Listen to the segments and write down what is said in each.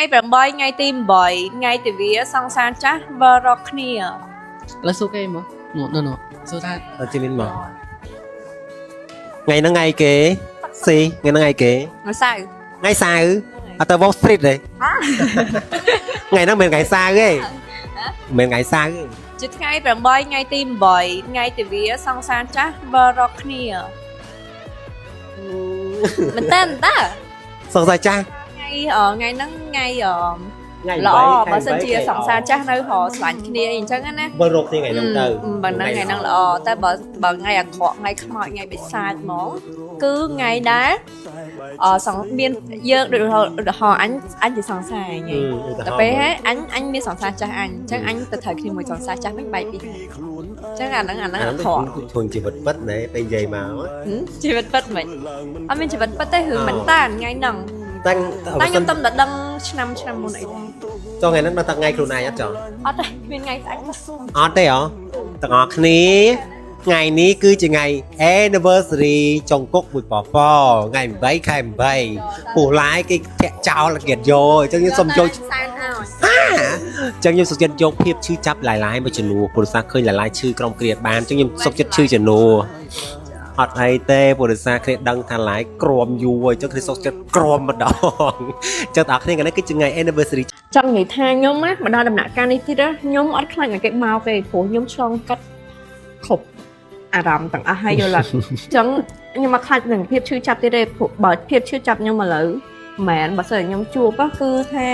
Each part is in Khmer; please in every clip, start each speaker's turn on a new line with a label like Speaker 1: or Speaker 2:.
Speaker 1: 8ថ្ងៃទី8ថ្ងៃទិវាសង្សារចាស់វិលរកគ្នា
Speaker 2: ឥឡូវសួរគេមកនោះនោះនោះសួរថា
Speaker 3: អត់ជិះមានមកថ្ងៃហ្នឹងថ្ងៃគេស៊ីថ្ងៃហ្នឹងថ្ងៃគេ
Speaker 1: ថ្ងៃសៅរ៍
Speaker 3: ថ្ងៃសៅរ៍អត់ទៅ Wall Street ទេថ្ងៃហ្នឹងមិនមែនថ្ងៃសៅរ៍ទេមិនមែនថ្ងៃសៅរ៍ទេ
Speaker 1: ជាថ្ងៃ8ថ្ងៃទី8ថ្ងៃទិវាសង្សារចាស់វិលរកគ្នាមែនតើតើ
Speaker 3: សង្សារចាស់
Speaker 1: ថ្ងៃថ្ងៃហ្នឹងថ្ងៃ
Speaker 3: ថ្ងៃ
Speaker 1: ល្អ
Speaker 3: 8
Speaker 1: បើសិនជាសង្សារចាស់នៅរកស្រឡាញ់គ្នាអីអញ្ចឹងណា
Speaker 3: វិលរកគ្នាថ្ងៃហ្នឹងទៅ
Speaker 1: បើហ្នឹងថ្ងៃហ្នឹងល្អតែបើបើថ្ងៃអាក្រក់ថ្ងៃខ្មោចថ្ងៃបិសាចហ្មងគឺថ្ងៃដែលអសង្មានយើងដូចឧទាហរណ៍អញអញជាសង្សារអញ តែពេលហើយអញអញមានសង្សារចាស់អញអញ្ចឹងអញទៅត្រូវគ្នាមួយសង្សារចាស់វិញបែកពីអញ្ចឹងអាហ្នឹងអាហ្នឹង
Speaker 3: អាហ្នឹង
Speaker 1: អាក្រក់
Speaker 3: ធួងជីវិតពិតណែពេលនិយាយមក
Speaker 1: ហឹមជីវិតពិតមិនអត់មានជីវិតពិតទេរឿងមិនតាថ្ងៃហ្នឹង
Speaker 3: តាំង
Speaker 1: តែខ្ញុំតំតែដឹងឆ្នាំឆ្នាំមុនអីដែរ
Speaker 3: ចង់ថ្ងៃហ្នឹងដល់តែថ្ងៃខ្លួនឯងអត់ចង់
Speaker 1: អត់ទេគ្មានថ្ងៃស្អែកទេ
Speaker 3: អត់ទេហ៎ទាំងអស់គ្នាថ្ងៃនេះគឺជាថ្ងៃ anniversary ចុងគុកមួយប៉ប៉ថ្ងៃ8ខែ8ពូឡាយគេធាក់ចោលគេយកអញ្ចឹងខ្ញុំសុំយក
Speaker 1: សែនឲ្យ
Speaker 3: អញ្ចឹងខ្ញុំសុខចិត្តយកភាពឈឺចាប់ឡាយឡាយមួយចំនួនព្រោះសារឃើញឡាយឡាយឈឺក្រុមគ្រាតបានអញ្ចឹងខ្ញុំសុខចិត្តឈឺចំនួនអត់អីទេព្រោះសារគ្នាដឹងថាឡាយក្រមយូរហើយអញ្ចឹងគ្នាសុខចិត្តក្រមម្ដងអញ្ចឹងបងប្អូនគ្នាថ្ងៃនេះគឺជាថ្ងៃ anniversary
Speaker 1: ចង់និយាយថាខ្ញុំណាមកដល់ដំណាក់កាលនេះទៀតណាខ្ញុំអត់ខ្លាចឲ្យគេមកទេព្រោះខ្ញុំឆ្លងកាត់គ្រប់អារម្មណ៍ទាំងអស់ហើយយល់អត់ អញ្ចឹងខ្ញុំមកខ្លាចនឹងភាពឈឺចាប់ទៀតទេព្រោះបើភាពឈឺចាប់ខ្ញុំឥឡូវមិនមែនបើសិនជាខ្ញុំជួបគឺថា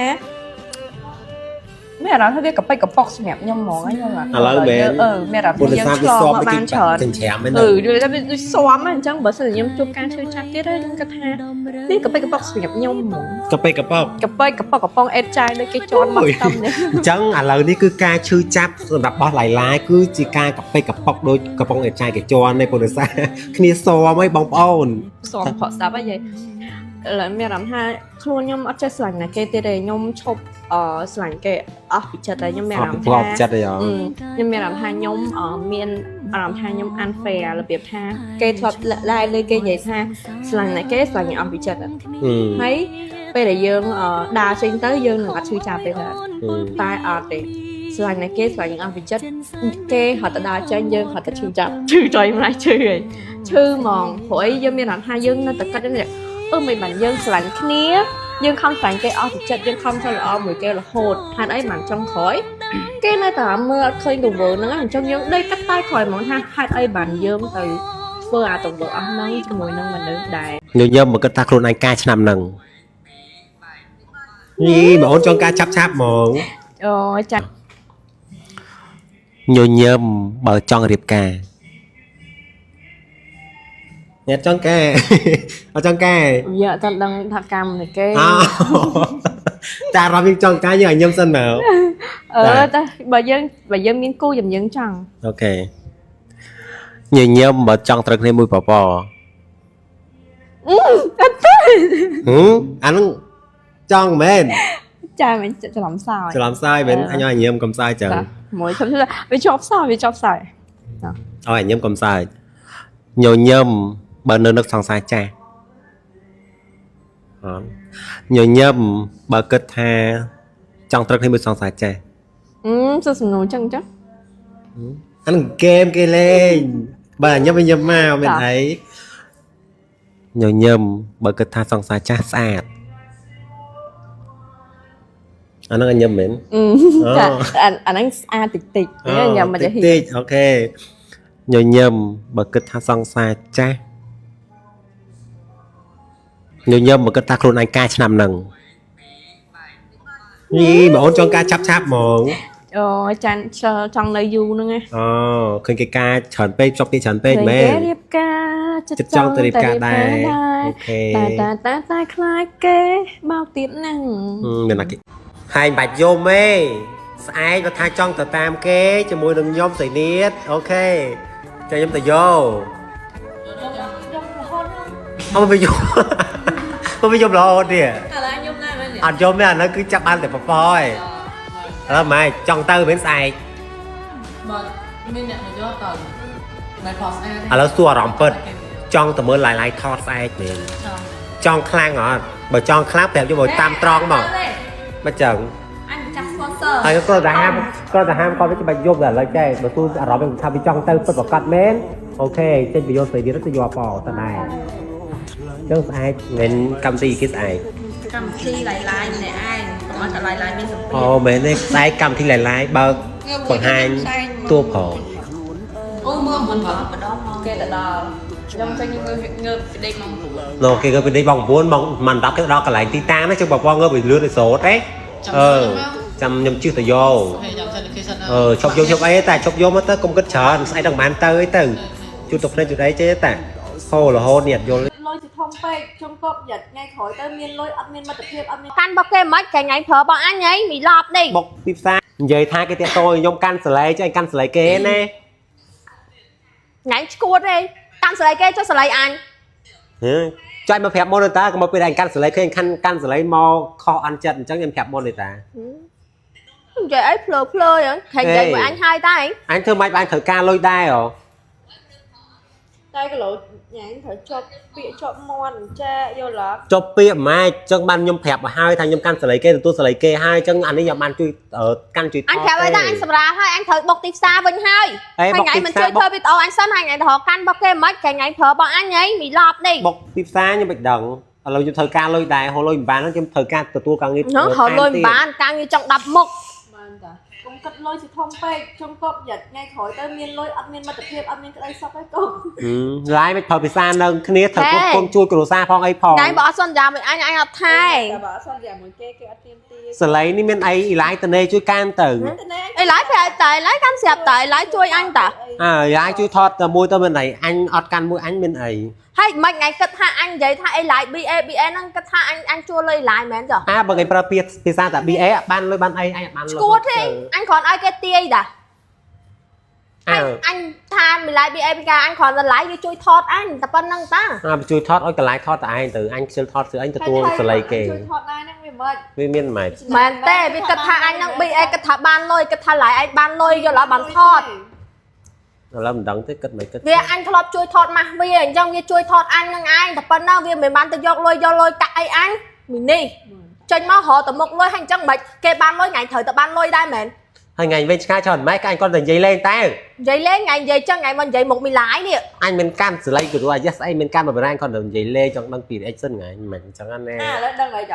Speaker 1: មានអារម្មណ៍ថាវាកប៉ិចកប៉ុកសម្រាប់ខ្ញុំហ្មងហ្នឹងយល់អត់
Speaker 3: ឥឡូវមែន
Speaker 1: អឺមានអារម្មណ៍
Speaker 3: ព្រោះ
Speaker 1: ថាយើង
Speaker 3: សារវា
Speaker 1: ឆ្លងមក
Speaker 3: សមទៅ
Speaker 1: បានច្រើន
Speaker 3: ចិញ្ច្រាមហ្នឹង
Speaker 1: អឺដូចថាវាដូចស៊ាំហ្នឹងអញ្ចឹងបើសិនជាខ្ញុំជួបការឈឺចាប់ទៀតហើយខ្ញុំគិតថានេះកប៉ិចកប៉ុកសម្រាប់ខ្ញុំហ្មង
Speaker 3: កប៉ិកប៉ុក
Speaker 1: កប៉ិចកប៉ុកកំប៉ុងអេតចាយដូចគេជន់មកតំនេះ
Speaker 3: អញ្ចឹងឥឡូវនេះគឺការឈឺចាប់សម្រាប់បោះឡាយឡាយគឺជាការកប៉ិកកប៉ុកដូចកំប៉ុងអេតចាយគេជន់ឯព្រោះដោយសារគ្នាសមអីបងប្អូន
Speaker 1: ស៊ាំខកស្ដាប់ហើយយាយឥឡូវមានអារម្មណ៍ថាខ្លួនខ្ញុំអត់ចេះស្រឡាញ់ណាគេទៀតទេខ្ញុំឈប់អឺស្រឡាញ់គេអស់ពីចិត្តហើយខ្ញុំមាន
Speaker 3: អ
Speaker 1: អារម្មណ៍
Speaker 3: ត់ធ្លាប់
Speaker 1: ថា
Speaker 3: ចិត្តអីហ៎
Speaker 1: ខ្ញុំមានអារម្មណ៍ថាខ្ញុំមានអារម្មណ៍ថាខ្ញុំ unfair របៀបថាគេធ្លាប់ឡាយលើគេនិយាយថាស្រឡាញ់ណាគេស្រឡាញ់អស់ពីចិត្តហើយពេលដែលយើងដើរចេញទៅយើងនឹងអត់ឈឺចាប់ទេតែអត់ទេស្រឡាញ់ណាគេស្រឡាញ់អស់ពីចិត្តគេហត់ទៅដើរចេញយើងហត់ទៅឈឺចាប់ឈឺចុយម្ល៉េះឈឺហីឈឺហ្មងព្រោះអីយើងមានអារម្មណ៍ថាយើងនៅតែគិតនេះអឺមិនបានយើងស្រឡាញ់គ្នាយើងខំស្រឡាញ់គេអស់ពីចិត្តយើងខំធ្វើល្អមួយគេរហូតហេតុអីបានចុងក្រោយគេនៅតែមើលអត់ឃើញទង្វើហ្នឹងអញ្ចឹងយើងដេកកាត់តែក្រោយហ្មងថាហេតុអីបានយើងទៅធ្វើអាទង្វើអស់ហ្នឹងជាមួយនឹងមនុស្សដែរ
Speaker 3: ញញឹមមកគិតថាខ្លួនឯងការឆ្នាំហ្នឹងយីបងអូនចង់ការឆាប់ឆាប់ហ្មង
Speaker 1: អូចាក់
Speaker 3: ញញឹមបើចង់រៀបការអ្នកចង់ការអត់ចង់ការ
Speaker 1: វាអត់ដឹងថាកម្មនៃគេ
Speaker 3: អោ តែអារម្មណ៍យើងចង់ការយើងឲ្យញឹមសិនមក
Speaker 1: អឺតែបើយើងបើយើងមានគូយ៉ាងយើងចង់
Speaker 3: អូខេញញឹមបើចង់ត្រូវគ្នាមួយប៉ប៉
Speaker 1: អត់ទេ
Speaker 3: ហឹមអាហ្នឹងចង់មែន
Speaker 1: ចាមិនច្រឡំសើច
Speaker 3: ច្រឡំសើចមែនអញឲ្យញឹមកុំសើចចឹង
Speaker 1: ចាមួយឈប់វាជាប់សើចវាជាប់សើច
Speaker 3: ឲ្យញឹមកុំសើចញញឹមបើនៅនឹកសង្សារចាស់អត់ញញឹមបើគិតថាចង់ត្រូវគ្នាមួយសង្សារចាស់
Speaker 1: អឺសួរសំណួរចឹងចឹង
Speaker 3: អាហ្នឹងហ្គេមគេលេងបើញឹមញឹមមកមានអីញញឹមបើគិតថាសង្សារចាស់ស្អាតអាហ្នឹងញឹមមែន
Speaker 1: អឺចាអាហ្នឹងស្អាតតិចតិចញ៉ាំមិនទៅហ៊ាន
Speaker 3: តិចអូខេញញឹមបើគិតថាសង្សារចាស់ញញឹមបើគិតថាខ្លួនឯងការឆ្នាំហ្នឹងយីបងអូនចង់ការឆាប់ឆាប់ហ្មង
Speaker 1: អូចាន់ចង់នៅយូរហ្នឹងណា
Speaker 3: អូឃើញគេការច្រើនពេកចប់គេច្រើនពេកមែន
Speaker 1: គេរៀបការ
Speaker 3: ចិត្តចង់ទៅរៀបការដែរអូខេ
Speaker 1: តែតែតែតែខ្លាចគេបោកទៀតហ្នឹង
Speaker 3: មានណាគេហើយមិនបាច់យំទេស្អែកគាត់ថាចង់ទៅតាមគេជាមួយនឹងខ្ញុំស្រីនៀតអូខេចាំខ្ញុំទៅយកអត់មកយំមកយំរហូតទៀត
Speaker 1: ឥឡូវខ្ញុំណាមែន
Speaker 3: អត់យំទេអានោះគឺចាប់បានតែប៉ប៉ឯងឥឡូវម៉ែចង់ទៅមិនស្អែក
Speaker 2: បើមានអ្នកមកយកទៅមិនផុសស្អាត
Speaker 3: ឥឡូវសួរអារម្មណ៍ពិតចង់ទៅមើលឡាយឡាយថតស្អែកមែន
Speaker 2: ចង់
Speaker 3: ចង់ខ្លាំងអត់បើចង់ខ្លាំងប្រាប់យកមកតាមត្រង់មក មកចឹង
Speaker 1: អញម្ចាស់ sponsor
Speaker 3: ហើយក៏តែហាមក៏តែហាមគាត់វាច្បាច់យប់តែឥឡូវចេះបើទូអារម្មណ៍ខ្ញុំថាវាចង់ទៅពិតប្រកបមែន OK ចេញពីយកស្រីទៀតទៅយកប៉តដែរចឹងស្អែកមិនកម្មវិធីគេស្អែក
Speaker 1: កម្មវិធីឡាយឡាយម្នាក់ឯងកុំឲ្យកន្លែងឡាយមានសម្ពាធ
Speaker 3: អូមែនទេស្អែកកម្មវិធីឡាយឡាយបើកបង្ហាញតួប្រុស
Speaker 2: អូមើលមិនបើ
Speaker 1: ម្ដងមក
Speaker 2: គេទៅដល់ខ្ញុំចេញងើបងើបពីដេកម៉ោង9
Speaker 3: ណូគេក៏ពីនេះបង9ម៉ោងម៉ោង10គេដល់កន្លែងទីតាំងណាចឹងបងបងងើបពីលឿនទៅស្រោតទេអឺចាំខ្ញុំជិះទៅយក
Speaker 2: ហើយចាំសិន location
Speaker 3: អឺឈប់យកឈប់អីតែឈប់យកមកទៅកុំគិតច្រើនស្អែកដល់បានទៅអីទៅជួបទៅភ្នែកជួបអីចេះតែហូររហូតនេះអត់យល់
Speaker 1: លុយជាធំពេកចុងកប់យ៉ាត់ថ្ងៃក្រោយទៅមានលុយអត់មានមិត្តភាពអត់មាន
Speaker 4: កាន់របស់គេមិនគេថ្ងៃប្រើរបស់អញហីមីឡប់នេះ
Speaker 3: បុកទីផ្សារនិយាយថាគេតាក់តខ្ញុំកាន់សលេចឯងកាន់សលេគេណា
Speaker 4: ថ្ងៃឈួតទេកាន់សលេគេចុះសលេអញ
Speaker 3: ហឺចុចមកប្រាប់មុនតាកុំមកពេលឯងកាន់សលេគេកាន់កាន់សលេមកខុសអន់ចិត្តអញ្ចឹងខ្ញុំប្រាប់មុនទេតា
Speaker 4: និយាយអីភ្លើភ្លើហ្នឹងគេនិយាយមួយអញហើយតែ
Speaker 3: អញធ្វើម៉េចបានត្រូវការលុយដែរហ៎
Speaker 1: តែគីឡូញ៉ាំត្រូវជាប់ពាក្យជាប់មាត់ចែយល់អត់
Speaker 3: ចុះពាក្យម៉េចចឹងបានខ្ញុំប្រាប់ឲ្យហើយថាខ្ញុំកាន់សលេគេទទួលសលេគេហើយចឹងអានេះខ្ញុំបានជួយកាន់ជួយ
Speaker 4: អញប្រាប់ឲ្យតែអញសម្រាលហើយអញត្រូវបុកទីផ្សារវិញហើយ
Speaker 3: អេបុក
Speaker 4: ថ្ងៃ
Speaker 3: ទីផ្សារ
Speaker 4: មិនជួយធ្វើវីដេអូអញសិនហើយថ្ងៃទៅរកកាន់របស់គេមិនគេថ្ងៃប្រើរបស់អញហីមីឡប់នេះ
Speaker 3: បុកទីផ្សារខ្ញុំមិនដឹងឥឡូវខ្ញុំត្រូវការលុយដែរហូរលុយមិនបានខ្ញុំត្រូវការទទួលការងារ
Speaker 4: ហ្នឹងរកលុយមិនបានការងារចង់10មុខ
Speaker 1: បានតាកុំគិតលុយជាធំពេកចុងកប់យ៉ាត់ថ្ងៃក្រោយទៅមានលុយអត់មានមិត្តភាពអត់មានក្តីសុខទេកូន
Speaker 3: ឡាយមិនប្រើភាសានឹងគ្នាត្រូវគ្រប់គុំជួយគ្រួសារផងអីផង
Speaker 4: ថ្ងៃបើអត់សន្យាមួយអញអញអត់ថែ
Speaker 1: តែបើអត់សន្យាមួយគេគេអត់ទៀមទា
Speaker 3: សលេនេះមានអីអ៊ីឡាយតនេជួយកាន់ទៅ
Speaker 1: តែណែ
Speaker 4: អីឡាយប្រាប់តែអីឡាយកាន់ស្រាប់តែអីឡាយជួយអញតា
Speaker 3: អើឡាយជួយថតតែមួយទៅមានអីអញអត់កាន់មួយអញមានអី
Speaker 4: ហើយមិនថ្ងៃគិតថាអញនិយាយថាអីឡាយ BA BA ហ្នឹងគិតថាអញអញជួលលុយឡាយមែនចុះ
Speaker 3: អើបើគេប្រើពាក្យភាសាតែ BA បានលុយបានអីអញអត់បានលុយ
Speaker 4: ឈួតទេអញគ្រាន់ឲ្យគេទាយតា
Speaker 3: អើ
Speaker 4: អញថាមីឡាយ BA ពីការអញគ្រាន់តែឡាយវាជួយថតអញតែប៉ុណ្្នឹងតា
Speaker 3: អើជួយថតឲ្យកន្លែងថតតែឯងទៅអញខ្ជិលថតស្អីអញទទួលសលេគេ
Speaker 1: ជួយថតដែរហ្នឹងវាមិន
Speaker 3: វាមានម៉េច
Speaker 4: មែនទេវាគិតថាអញនឹង BA គិតថាបានលុយគិតថាឡាយឯងបានលុយយល់អត់បានថត
Speaker 3: ឥឡូវមិនដឹងទេគិតមិនគិត
Speaker 4: វាអញធ្លាប់ជួយថតម៉ាស់វាអញ្ចឹងវាជួយថតអញនឹងឯងតែប៉ុណ្ណឹងវាមិនបានទៅយកលុយយកលុយកាក់អីអញមីនេះចេញមករកតែមុខលុយហើយអញ្ចឹងមិនគេបានលុយថ្ងៃត្រូវតែបានលុយដែរមែន
Speaker 3: ហើយថ្ងៃវិញឆ្ងាយច្រើនម៉េចអញគាត់តែនិយាយលេងតែ
Speaker 4: និយាយលេងថ្ងៃនិយាយចឹងថ្ងៃមកនិយាយមុខមីឡាយនេះ
Speaker 3: អញមិនកាន់សលេគឺថា yes អីមិនកាន់បបរាញគាត់តែនិយាយលេងចង់ដឹងពី reaction ថ្ងៃមិនអញ្ចឹងណា
Speaker 1: អាឥឡូវដឹងហើយ